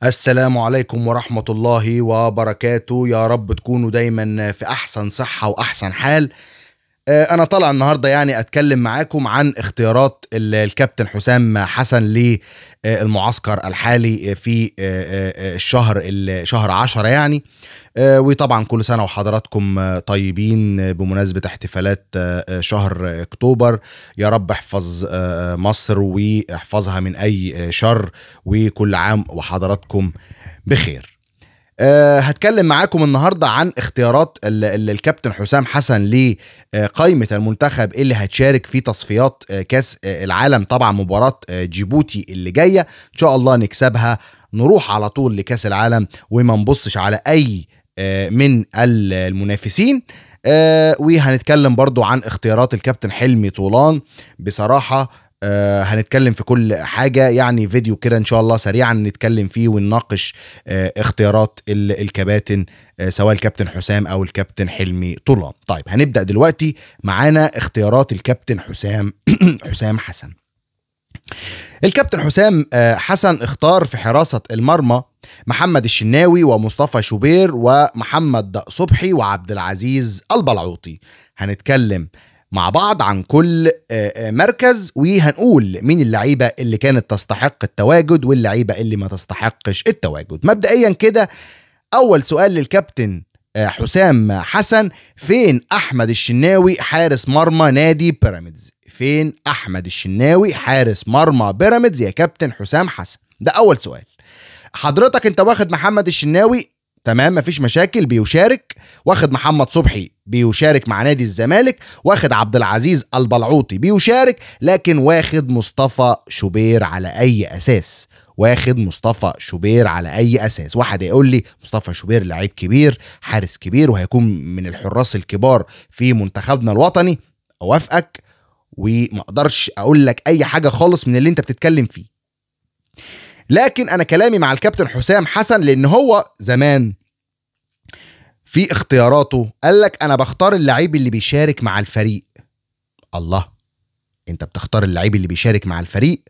السلام عليكم ورحمة الله وبركاته. يا رب تكونوا دايما في أحسن صحة وأحسن حال. أنا طالع النهاردة يعني أتكلم معاكم عن اختيارات الكابتن حسام حسن للمعسكر الحالي في الشهر شهر 10 يعني. وطبعا كل سنة وحضراتكم طيبين بمناسبة احتفالات شهر اكتوبر. يا رب احفظ مصر واحفظها من أي شر، وكل عام وحضراتكم بخير. هتكلم معاكم النهاردة عن اختيارات الكابتن حسام حسن لقائمة المنتخب اللي هتشارك في تصفيات كاس العالم، طبعا مباراة جيبوتي اللي جاية ان شاء الله نكسبها، نروح على طول لكاس العالم وما نبصش على اي من المنافسين. وهنتكلم برضو عن اختيارات الكابتن حلمي طولان. بصراحة هنتكلم في كل حاجة، يعني فيديو كده إن شاء الله سريعا نتكلم فيه ونناقش اختيارات الكباتن، سواء الكابتن حسام أو الكابتن حلمي طولان. طيب هنبدأ دلوقتي معانا اختيارات الكابتن حسام حسام حسن. الكابتن حسام حسن اختار في حراسة المرمى محمد الشناوي ومصطفى شوبير ومحمد صبحي وعبد العزيز البلعوطي. هنتكلم مع بعض عن كل مركز وهنقول مين اللعيبة اللي كانت تستحق التواجد واللعيبة اللي ما تستحقش التواجد. مبدئيا كده أول سؤال للكابتن حسام حسن: فين أحمد الشناوي حارس مرمى نادي بيراميدز؟ فين أحمد الشناوي حارس مرمى بيراميدز يا كابتن حسام حسن؟ ده أول سؤال. حضرتك أنت واخد محمد الشناوي، تمام، مفيش مشاكل، بيشارك. واخد محمد صبحي بيشارك مع نادي الزمالك، واخد عبد العزيز البلعوطي بيشارك، لكن واخد مصطفى شوبير على اي اساس؟ واخد مصطفى شوبير على اي اساس؟ واحد يقول لي مصطفى شوبير لعيب كبير، حارس كبير، وهيكون من الحراس الكبار في منتخبنا الوطني. اوافقك وما اقدرش اقول لك اي حاجة خالص من اللي انت بتتكلم فيه، لكن انا كلامي مع الكابتن حسام حسن لان هو زمان في اختياراته قال لك انا بختار اللعيب اللي بيشارك مع الفريق. الله، انت بتختار اللعيب اللي بيشارك مع الفريق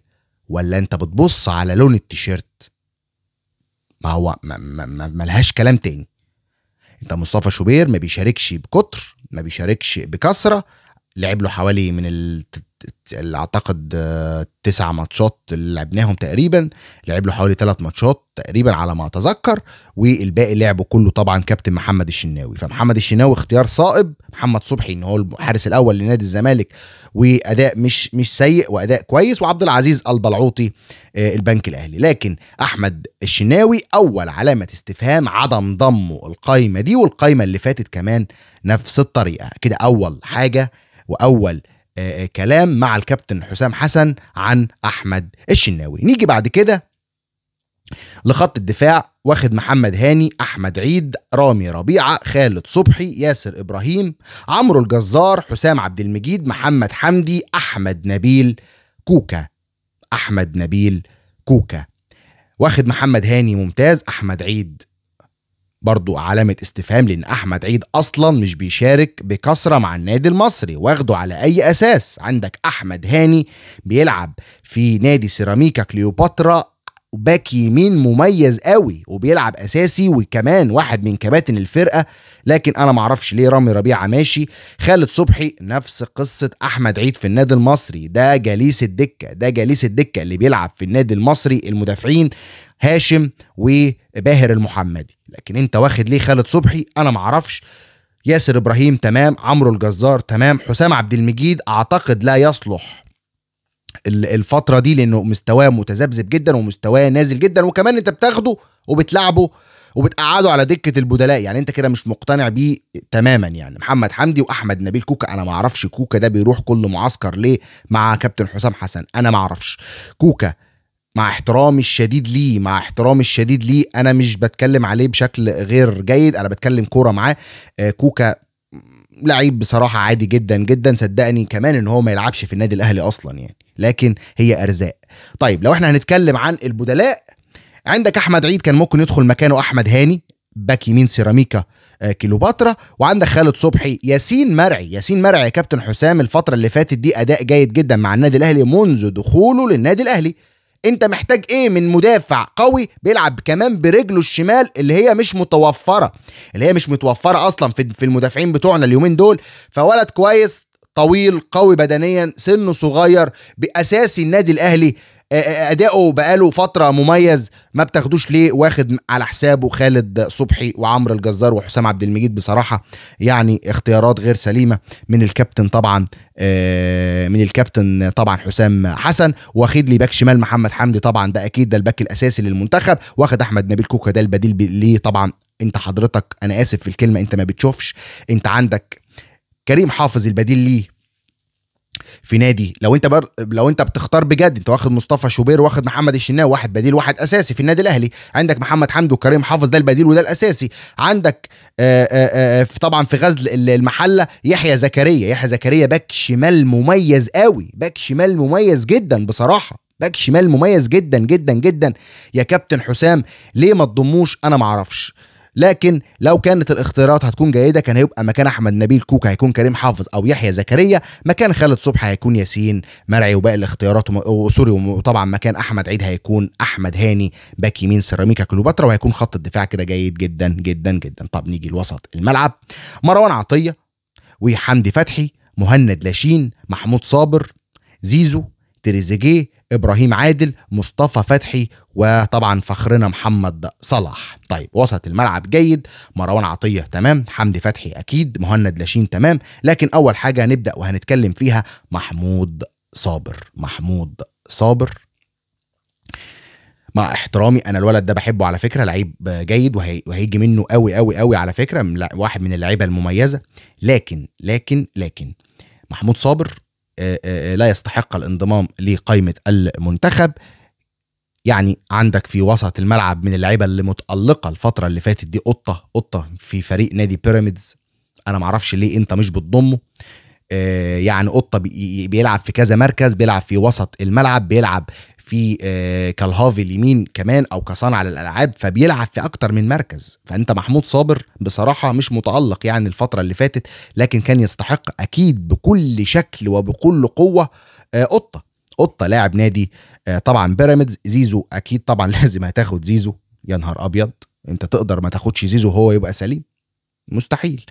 ولا انت بتبص على لون التيشيرت؟ ما هو ما لهاش كلام تاني. انت مصطفى شوبير ما بيشاركش بكتر، ما بيشاركش بكثرة، لعب له حوالي من اعتقد 9 ماتشات اللي لعبناهم تقريبا، لعب له حوالي 3 ماتشات تقريبا على ما اتذكر، والباقي لعبه كله طبعا كابتن محمد الشناوي. فمحمد الشناوي اختيار صائب. محمد صبحي ان هو الحارس الاول لنادي الزمالك واداء مش سيء واداء كويس، وعبد العزيز البلعوطي البنك الاهلي. لكن احمد الشناوي اول علامة استفهام عدم ضمه القايمة دي، والقايمه اللي فاتت كمان نفس الطريقة كده. اول حاجة واول كلام مع الكابتن حسام حسن عن احمد الشناوي. نيجي بعد كده لخط الدفاع. واخد محمد هاني، احمد عيد، رامي ربيعة، خالد صبحي، ياسر ابراهيم، عمرو الجزار، حسام عبد المجيد، محمد حمدي، احمد نبيل كوكا. احمد نبيل كوكا. واخد محمد هاني ممتاز، احمد عيد برضو علامة استفهام لأن أحمد عيد أصلا مش بيشارك بكثرة مع النادي المصري، واخده على أي أساس؟ عندك أحمد هاني بيلعب في نادي سيراميكا كليوباترا، باك يمين مميز قوي وبيلعب أساسي وكمان واحد من كباتن الفرقة، لكن أنا معرفش ليه رامي ربيعة ماشي. خالد صبحي نفس قصة أحمد عيد في النادي المصري، ده جليس الدكة، ده جليس الدكة اللي بيلعب في النادي المصري، المدافعين هاشم وباهر المحمدي. لكن انت واخد ليه خالد صبحي؟ انا معرفش. ياسر ابراهيم تمام، عمرو الجزار تمام، حسام عبد المجيد اعتقد لا يصلح الفترة دي لانه مستواه متذبذب جدا ومستواه نازل جدا، وكمان انت بتاخده وبتلعبه وبتقعده على دكة البدلاء، يعني انت كده مش مقتنع بيه تماما. يعني محمد حمدي واحمد نبيل كوكا، انا معرفش كوكا ده بيروح كل معسكر ليه مع كابتن حسام حسن، انا معرفش. كوكا مع احترامي الشديد ليه، مع احترامي الشديد ليه، انا مش بتكلم عليه بشكل غير جيد، انا بتكلم كورة معاه. كوكا لعيب بصراحة عادي جدا جدا، صدقني كمان ان هو ما يلعبش في النادي الاهلي اصلا يعني، لكن هي ارزاق. طيب لو احنا هنتكلم عن البدلاء، عندك احمد عيد كان ممكن يدخل مكانه احمد هاني باك يمين سيراميكا كليوباترا، وعندك خالد صبحي، ياسين مرعي. ياسين مرعي يا كابتن حسام الفترة اللي فاتت دي اداء جيد جدا مع النادي الاهلي منذ دخوله للنادي الاهلي. انت محتاج ايه من مدافع قوي بيلعب كمان برجله الشمال اللي هي مش متوفرة، اللي هي مش متوفرة اصلا في المدافعين بتوعنا اليومين دول. فولد كويس، طويل، قوي بدنيا، سنة صغير، باساسي النادي الاهلي، اداؤه بقاله فترة مميز، ما بتاخدوش ليه؟ واخد على حسابه خالد صبحي وعمرو الجزار وحسام عبد المجيد. بصراحة يعني اختيارات غير سليمة من الكابتن طبعا، من الكابتن طبعا حسام حسن. واخد لي باك شمال محمد حمدي، طبعا ده اكيد ده الباك الاساسي للمنتخب. واخد احمد نبيل كوكا ده البديل ليه طبعا. انت حضرتك انا اسف في الكلمة، انت ما بتشوفش، انت عندك كريم حافظ البديل ليه في نادي، لو انت بتختار بجد، انت واخد مصطفى شوبير واخد محمد الشناوي، واحد بديل واحد اساسي في النادي الاهلي، عندك محمد حمدي وكريم حافظ ده البديل وده الاساسي، عندك طبعا في غزل المحلة يحيى زكريا، يحيى زكريا باك شمال مميز قوي، باك شمال مميز جدا بصراحة، باك شمال مميز جدا جدا جدا يا كابتن حسام، ليه ما تضموش؟ انا ما اعرفش. لكن لو كانت الاختيارات هتكون جيدة كان هيبقى مكان احمد نبيل كوكا هيكون كريم حافظ او يحيى زكريا، مكان خالد صبحي هيكون ياسين مرعي، وباقي الاختيارات sorry، وطبعا مكان احمد عيد هيكون احمد هاني باك يمين سيراميكا كليوباترا، وهيكون خط الدفاع كده جيد جدا جدا جدا. طب نيجي لوسط الملعب، مروان عطية وحمدي فتحي، مهند لاشين، محمود صابر، زيزو، تريزيجيه، ابراهيم عادل، مصطفى فتحي، وطبعا فخرنا محمد صلاح. طيب وسط الملعب جيد، مروان عطية تمام، حمدي فتحي اكيد، مهند لاشين تمام، لكن اول حاجة هنبدا وهنتكلم فيها محمود صابر. محمود صابر مع احترامي انا الولد ده بحبه على فكرة، لعيب جيد وهيجي منه قوي قوي قوي على فكرة، واحد من اللعيبة المميزة، لكن لكن لكن محمود صابر لا يستحق الانضمام لقائمة المنتخب. يعني عندك في وسط الملعب من اللعيبة اللي متألقة الفترة اللي فاتت دي قطة في فريق نادي بيراميدز، أنا معرفش ليه أنت مش بتضمه. يعني قطة بيلعب في كذا مركز، بيلعب في وسط الملعب، بيلعب في كالهافي اليمين كمان او كصانع للالعاب، فبيلعب في اكتر من مركز. فانت محمود صابر بصراحة مش متالق يعني الفترة اللي فاتت، لكن كان يستحق اكيد بكل شكل وبكل قوة. قطة لاعب نادي طبعا بيراميدز. زيزو اكيد طبعا لازم هتاخد زيزو، يا نهار ابيض، انت تقدر ما تاخدش زيزو وهو يبقى سليم؟ مستحيل.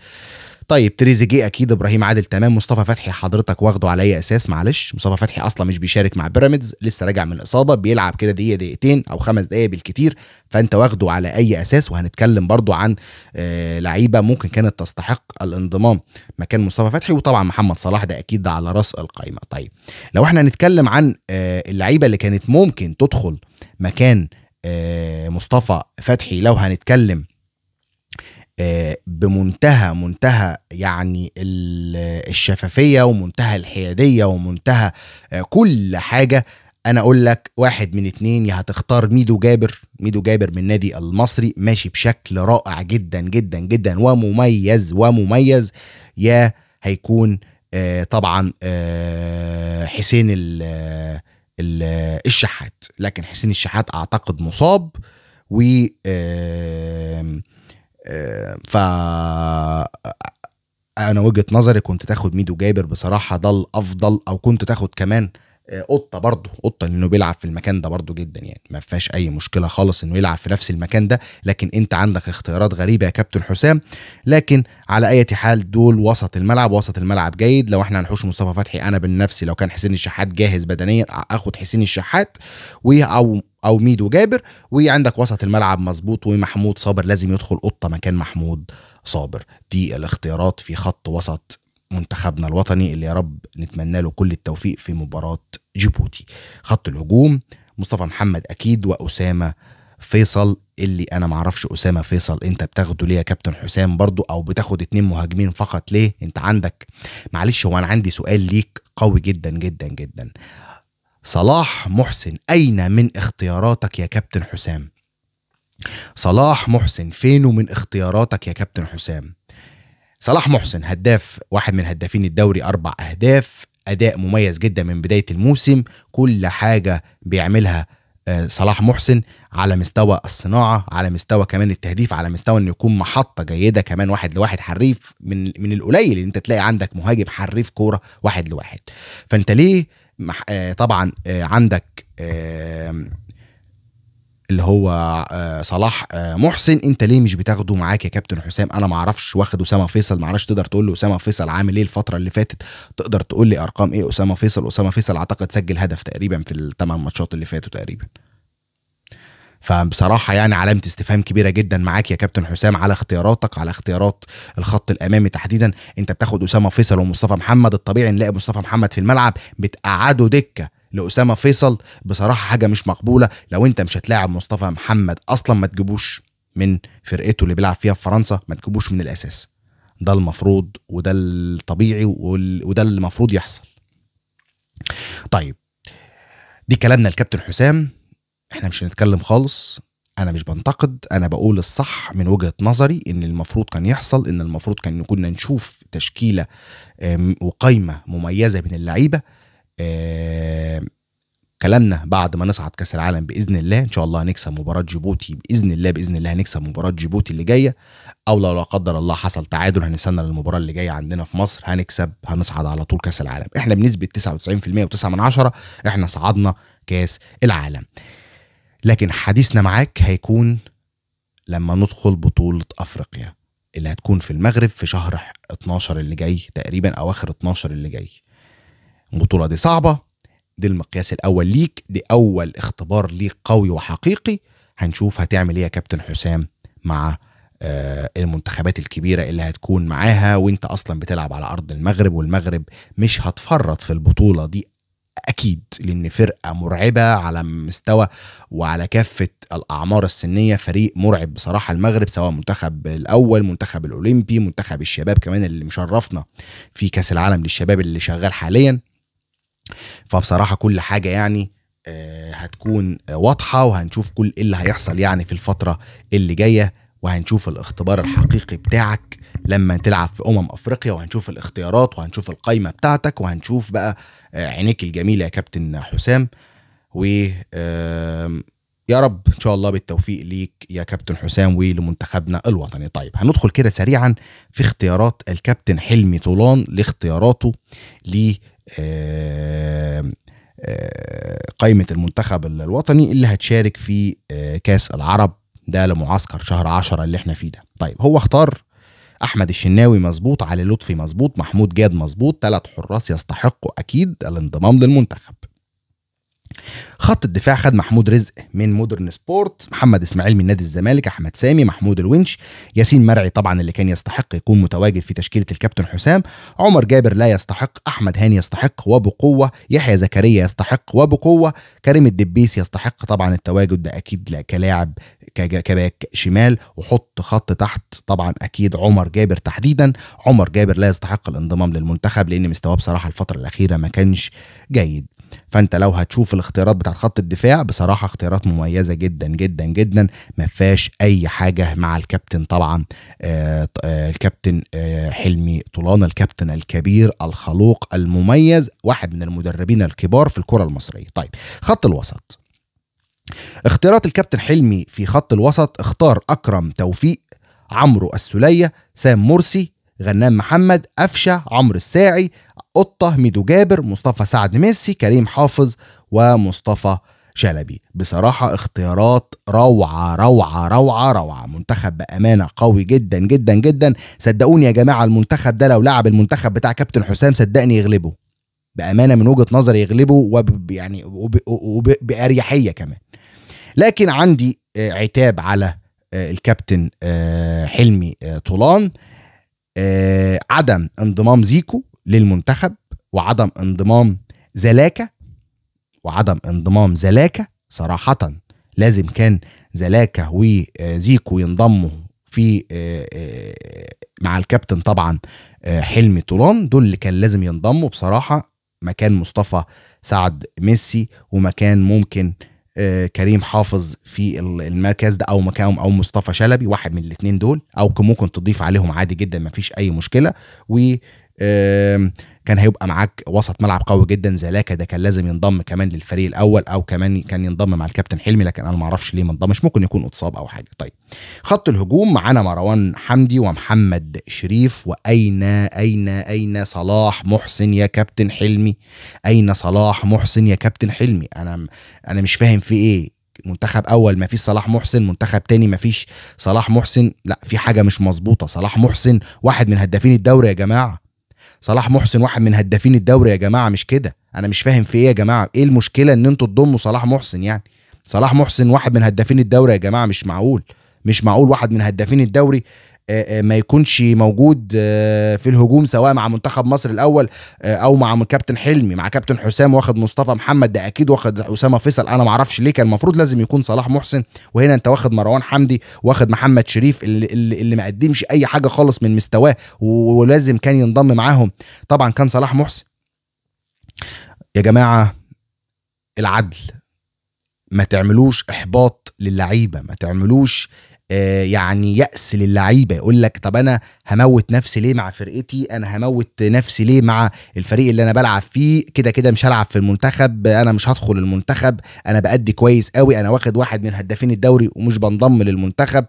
طيب تريزيجيه اكيد، ابراهيم عادل تمام، مصطفى فتحي حضرتك واخده على اي اساس؟ معلش مصطفى فتحي اصلا مش بيشارك مع بيراميدز، لسه راجع من اصابه، بيلعب كده دقيقة دقيقتين او 5 دقائق بالكتير، فانت واخده على اي اساس؟ وهنتكلم برضو عن لعيبة ممكن كانت تستحق الانضمام مكان مصطفى فتحي، وطبعا محمد صلاح ده اكيد ده على راس القائمة. طيب لو احنا هنتكلم عن اللعيبة اللي كانت ممكن تدخل مكان مصطفى فتحي، لو هنتكلم بمنتهى يعني الشفافية ومنتهى الحيادية ومنتهى كل حاجة، أنا أقول لك 1 من 2، يا هتختار ميدو جابر، ميدو جابر من نادي المصري ماشي بشكل رائع جدا جدا جدا ومميز، يا هيكون طبعا حسين الشحات، لكن حسين الشحات أعتقد مصاب، و ف انا وجهة نظري كنت تاخد ميدو جابر بصراحة، ده الافضل، او كنت تاخد كمان قطة برضه، قطة لانه بيلعب في المكان ده برضه جدا، يعني ما فيهاش اي مشكلة خالص انه يلعب في نفس المكان ده، لكن انت عندك اختيارات غريبة يا كابتن حسام. لكن على اي حال دول وسط الملعب، وسط الملعب جيد. لو احنا هنحوش مصطفى فتحي، انا بالنفسي لو كان حسين الشحات جاهز بدنيا اخد حسين الشحات او ميدو جابر. وعندك وسط الملعب مظبوط، ومحمود صابر لازم يدخل قطة مكان محمود صابر. دي الاختيارات في خط وسط منتخبنا الوطني اللي يا رب نتمنى له كل التوفيق في مباراة جيبوتي. خط الهجوم مصطفى محمد أكيد، وأسامة فيصل اللي أنا معرفش أسامة فيصل أنت بتاخده ليه يا كابتن حسام برضو، أو بتاخد 2 مهاجمين فقط ليه؟ أنت عندك، معلش هو أنا عندي سؤال ليك قوي جدا جدا جدا، صلاح محسن أين من اختياراتك يا كابتن حسام؟ صلاح محسن فينه من اختياراتك يا كابتن حسام؟ صلاح محسن هداف، واحد من هدافين الدوري، 4 أهداف، أداء مميز جدا من بداية الموسم، كل حاجة بيعملها صلاح محسن على مستوى الصناعة، على مستوى كمان التهديف، على مستوى انه يكون محطة جيدة كمان 1 ل1 حريف، من القليل ان انت تلاقي عندك مهاجم حريف كورة 1 ل1. فانت ليه طبعا عندك اللي هو صلاح محسن، انت ليه مش بتاخده معاك يا كابتن حسام؟ انا ما اعرفش. واخد اسامة فيصل، ما اعرفش، تقدر تقول له اسامة فيصل عامل ايه الفترة اللي فاتت؟ تقدر تقول لي ارقام ايه اسامة فيصل؟ اسامة فيصل اعتقد سجل هدف تقريبا في الثمان ماتشات اللي فاتوا تقريبا. فبصراحة يعني علامة استفهام كبيرة جدا معاك يا كابتن حسام على اختياراتك، على اختيارات الخط الامامي تحديدا. انت بتاخد اسامة فيصل ومصطفى محمد، الطبيعي نلاقي مصطفى محمد في الملعب، بتقعده دكه لأسامة فيصل، بصراحة حاجة مش مقبولة. لو انت مش هتلاعب مصطفى محمد اصلا ما تجيبوش من فرقته اللي بيلعب فيها في فرنسا، ما تجيبوش من الاساس. ده المفروض وده الطبيعي وده اللي المفروض يحصل. طيب دي كلامنا الكابتن حسام، احنا مش هنتكلم خالص، انا مش بنتقد، انا بقول الصح من وجهة نظري، ان المفروض كان يحصل، ان المفروض كان كنا نشوف تشكيلة وقايمة مميزة من اللعيبة. كلامنا بعد ما نصعد كاس العالم باذن الله، ان شاء الله هنكسب مباراة جيبوتي باذن الله، باذن الله هنكسب مباراة جيبوتي اللي جاية، او لو لا قدر الله حصل تعادل هنستنى للمباراة اللي جاية عندنا في مصر، هنكسب، هنصعد على طول كاس العالم. احنا بنسبة 99.9 احنا صعدنا كاس العالم. لكن حديثنا معاك هيكون لما ندخل بطوله افريقيا اللي هتكون في المغرب في شهر 12 اللي جاي تقريبا، اواخر 12 اللي جاي. البطولة دي صعبة، دي المقياس الأول ليك، دي أول اختبار ليك قوي وحقيقي. هنشوف هتعمل ايه يا كابتن حسام مع المنتخبات الكبيرة اللي هتكون معاها، وانت أصلا بتلعب على أرض المغرب، والمغرب مش هتفرط في البطولة دي أكيد، لأن فرقة مرعبة على مستوى وعلى كافة الأعمار السنية، فريق مرعب بصراحة المغرب، سواء منتخب الأول، منتخب الأولمبي، منتخب الشباب كمان اللي مشرفنا في كأس العالم للشباب اللي شغال حاليا. فبصراحة كل حاجة يعني هتكون واضحة، وهنشوف كل اللي هيحصل يعني في الفترة اللي جاية، وهنشوف الاختبار الحقيقي بتاعك لما تلعب في أفريقيا، وهنشوف الاختيارات، وهنشوف القايمة بتاعتك، وهنشوف بقى عينيك الجميلة يا كابتن حسام. و يا رب إن شاء الله بالتوفيق ليك يا كابتن حسام ولمنتخبنا الوطني. طيب هندخل كده سريعا في اختيارات الكابتن حلمي طولان لاختياراته ل قائمة المنتخب الوطني اللي هتشارك في كاس العرب ده لمعسكر شهر 10 اللي احنا فيه ده. طيب هو اختار احمد الشناوي مظبوط، علي لطفي مظبوط، محمود جاد مظبوط، 3 حراس يستحقوا اكيد الانضمام للمنتخب. خط الدفاع خد محمود رزق من مودرن سبورت، محمد اسماعيل من نادي الزمالك، احمد سامي، محمود الونش، ياسين مرعي طبعا اللي كان يستحق يكون متواجد في تشكيله الكابتن حسام، عمر جابر لا يستحق، احمد هاني يستحق وبقوة، يحيى زكريا يستحق وبقوة، كريم الدبيس يستحق طبعا التواجد ده اكيد كلاعب كباك شمال، وحط خط تحت طبعا اكيد عمر جابر تحديدا. عمر جابر لا يستحق الانضمام للمنتخب لان مستواه بصراحة الفترة الاخيرة ما كانش جيد. فانت لو هتشوف الاختيارات بتاعت خط الدفاع بصراحة اختيارات مميزة جدا جدا جدا، ما فيهاش اي حاجة مع الكابتن طبعا الكابتن حلمي طولان، الكابتن الكبير الخلوق المميز، واحد من المدربين الكبار في الكره المصرية. طيب خط الوسط، اختيارات الكابتن حلمي في خط الوسط اختار اكرم توفيق، عمرو السوليه، سام مرسي، غنام محمد، قفشه، عمرو الساعي، قطة، ميدو جابر، مصطفى سعد ميسي، كريم حافظ، ومصطفى شلبي. بصراحة اختيارات روعة روعة روعة روعة، منتخب بأمانة قوي جدا جدا جدا. صدقوني يا جماعة المنتخب ده لو لعب المنتخب بتاع كابتن حسام صدقني يغلبه، بأمانة من وجهة نظري يغلبه، يعني وبأريحية كمان. لكن عندي عتاب على الكابتن حلمي طولان، عدم انضمام زيكو للمنتخب، وعدم انضمام زلاكا، وعدم انضمام زلاكا صراحة لازم كان زلاكا وزيكو ينضموا في مع الكابتن طبعا حلمي طولان، دول اللي كان لازم ينضموا بصراحة مكان مصطفى سعد ميسي، ومكان ممكن كريم حافظ في المركز ده، او مكان او مصطفى شلبي، واحد من الاثنين دول، او ممكن تضيف عليهم عادي جدا مفيش اي مشكلة. و كان هيبقى معاك وسط ملعب قوي جدا. زلاكا ده كان لازم ينضم كمان للفريق الاول، او كمان كان ينضم مع الكابتن حلمي، لكن انا ما اعرفش ليه ما انضمش، ممكن يكون اتصاب او حاجة. طيب خط الهجوم معانا مروان حمدي ومحمد شريف، واين اين اين صلاح محسن يا كابتن حلمي؟ اين صلاح محسن يا كابتن حلمي؟ انا مش فاهم في ايه. منتخب اول ما فيش صلاح محسن، منتخب تاني ما فيش صلاح محسن، لا في حاجة مش مظبوطة. صلاح محسن واحد من هدافين الدوري يا جماعة، صلاح محسن واحد من هدافين الدوري يا جماعة، مش كده؟ انا مش فاهم في ايه يا جماعة، ايه المشكلة ان انتوا تضموا صلاح محسن؟ يعني صلاح محسن واحد من هدافين الدوري يا جماعة، مش معقول، مش معقول واحد من هدافين الدوري ما يكونش موجود في الهجوم، سواء مع منتخب مصر الاول او مع كابتن حلمي، مع كابتن حسام واخد مصطفى محمد، ده اكيد واخد اسامة فيصل، انا ما اعرفش ليه كان المفروض لازم يكون صلاح محسن. وهنا انت واخد مروان حمدي، واخد محمد شريف اللي ما قدمش اي حاجة خالص من مستواه، ولازم كان ينضم معاهم طبعا كان صلاح محسن. يا جماعة العدل، ما تعملوش احباط للعيبة، ما تعملوش يعني يأس للعيبة، يقول لك طب انا هموت نفسي ليه مع فرقتي، انا هموت نفسي ليه مع الفريق اللي انا بلعب فيه، كده كده مش هلعب في المنتخب، انا مش هدخل المنتخب، انا بأدي كويس قوي، انا واخد واحد من هدافين الدوري ومش بنضم للمنتخب.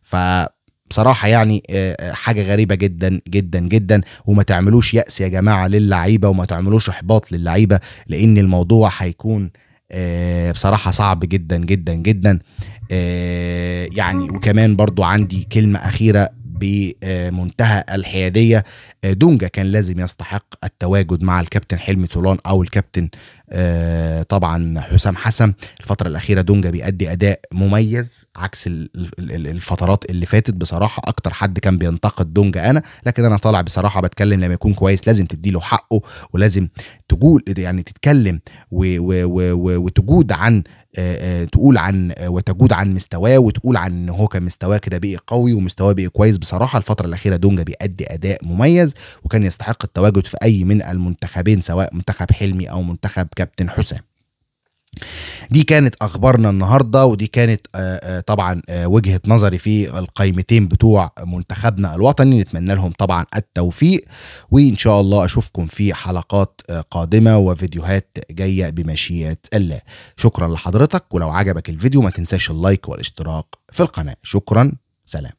فبصراحة يعني حاجة غريبة جدا جدا جدا. وما تعملوش يأس يا جماعة للعيبة، وما تعملوش احباط للعيبة، لان الموضوع هيكون بصراحة صعب جدا جدا جدا. يعني وكمان برضو عندي كلمة أخيرة بمنتهى الحيادية، دونجا كان لازم يستحق التواجد مع الكابتن حلمي طولان أو الكابتن طبعا حسام حسن. الفترة الأخيرة دونجا بيأدي أداء مميز عكس الفترات اللي فاتت. بصراحة أكتر حد كان بينتقد دونجا أنا، لكن أنا طالع بصراحة بتكلم لما يكون كويس لازم تديله حقه، ولازم تقول يعني تتكلم وتجود عن تقول عن وتجود عن مستواه، وتقول عن ان هو كان مستواه كده بقي قوي ومستواه بقي كويس. بصراحة الفترة الاخيرة دونجا بيأدي اداء مميز، وكان يستحق التواجد في اي من المنتخبين، سواء منتخب حلمي او منتخب كابتن حسام. دي كانت اخبارنا النهارده، ودي كانت طبعا وجهة نظري في القائمتين بتوع منتخبنا الوطني. نتمنى لهم طبعا التوفيق، وان شاء الله اشوفكم في حلقات قادمة وفيديوهات جاية بمشيئة الله. شكرا لحضرتك، ولو عجبك الفيديو ما تنساش اللايك والاشتراك في القناة. شكرا، سلام.